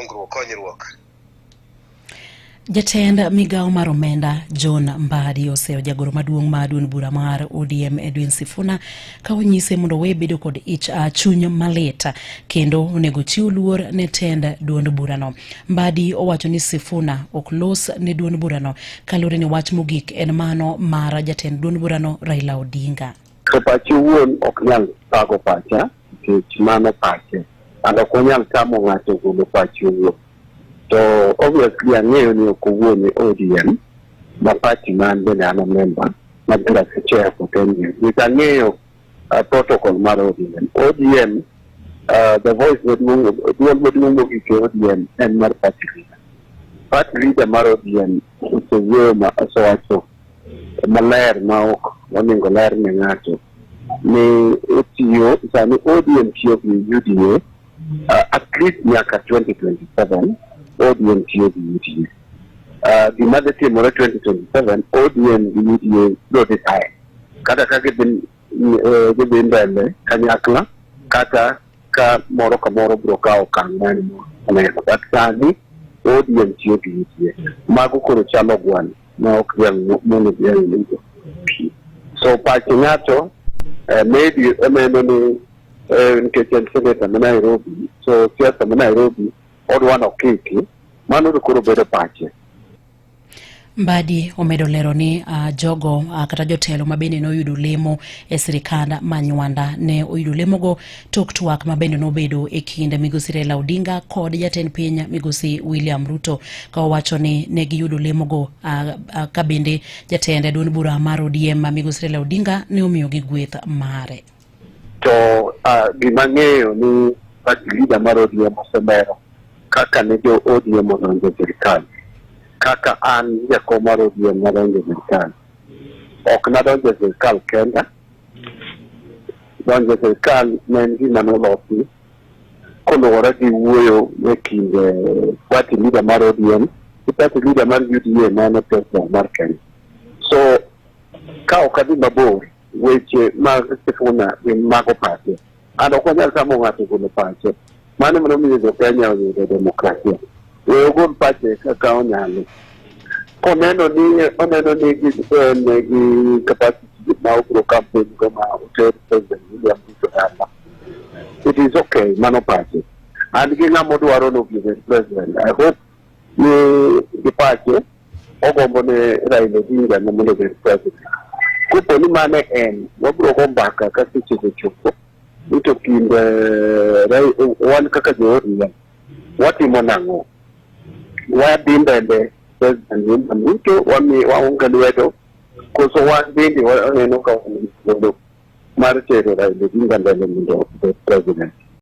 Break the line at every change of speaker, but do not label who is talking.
Dongruok, konyruok.
Jatend migawo mar omenda John Mbadi oseyo jagoro maduong' mar duond bura mar ODM Edwin Sifuna ka onyise mondo owe bedo kod ich chuny malit kendo onego chiw luor ne tend duond burano. Mbadi owacho ni Sifuna ok los ne duond burano kaluwore ni wach mogik en mano mar jatend duond burano Raila Odinga.
To pache owuon ok nyal thago pacha nikech mano pache. And ok wanyal tamo ng'ato golo pache owuon. To obviously ang'eyo ni ok owuon e ODM ma party ma an bende an a member ma bende ase chair for 10 years. Nikech ang'eyo protocol mar ODM. ODM the voice maduong' duol maduong' mogik e ODM en mar party leader. Party leader mar ODM osewuoyo ma osewacho maler ma ok oningo ler ne ng'ato ni otiyo sani ODM tiyo gi UDA at least nyaka 2027 ODM tiyo gi UDA. Gima dhi timore 2027 ODM gi UDA biro decide kata ka gidhi gidhi mbele kanyakla kata ka moro ka moro biro kawo okang' mane oneno. But sani ODM tiyo gi UDA. Mago koro chalo gweno ma ok dhiang' mondo dhiang' lugo. So pach ng'ato maybe oneno ni nikech en senator ma Nairobi, so siasa ma Nairobi odwa nokiki, mano to koro bedo pache.
Mbadi omedo lero ni jogo kata jotelo ma bende noyudo lemo e sirikand Manywanda ne oyudo lemogo tok twak ma bende nobedo e kind migosi Raila Odinga kod jatend piny migosi William Ruto ka owacho ni ne giyudo lemogo ka bende jatend duond bura mar ODM migosi Raila Odinga ne omiyogi gweth mare.
To gima ng'eyo ni party leader mar ODM oselero kaka ne jo ODM odonjo e sirikal, kaka an jakom mar ODM nadonjo e sirikal. Ok nadonjo e sirikal kenda, donjo e sirikal ne en gima nolosi koluwore gi wuoyo e kind party leader mar ODM gi party leader mar UDA ma en president mar Kenya. So ka ok adhi mabor, weche mag Sifuna gin mago pache. And ok wanyal tamo ng'ato golo pache. Mano ema nomiyo jo Kenya oyudo demokrasia. We ogol pache kaka onyalo. Koneno ni oneno ni en gi capacity ma obiro campaign go ma oter President William Ruto dala. It is okay, mano pache. An gi ng'ama odwaro ni obed president. I hope ni gi pache ogombo ne Raila Odinga mondo obed president. Kopo ni mano en, wabiro go mbaka ka seche ochopo ni to kind wan kaka jo ODM watimo nang'o? Wadhi mbele President William Ruto wami waunge lwedo koso wan bende waneno ka wan gi thuolo mar tero Raila Odinga mbele mondo obed president.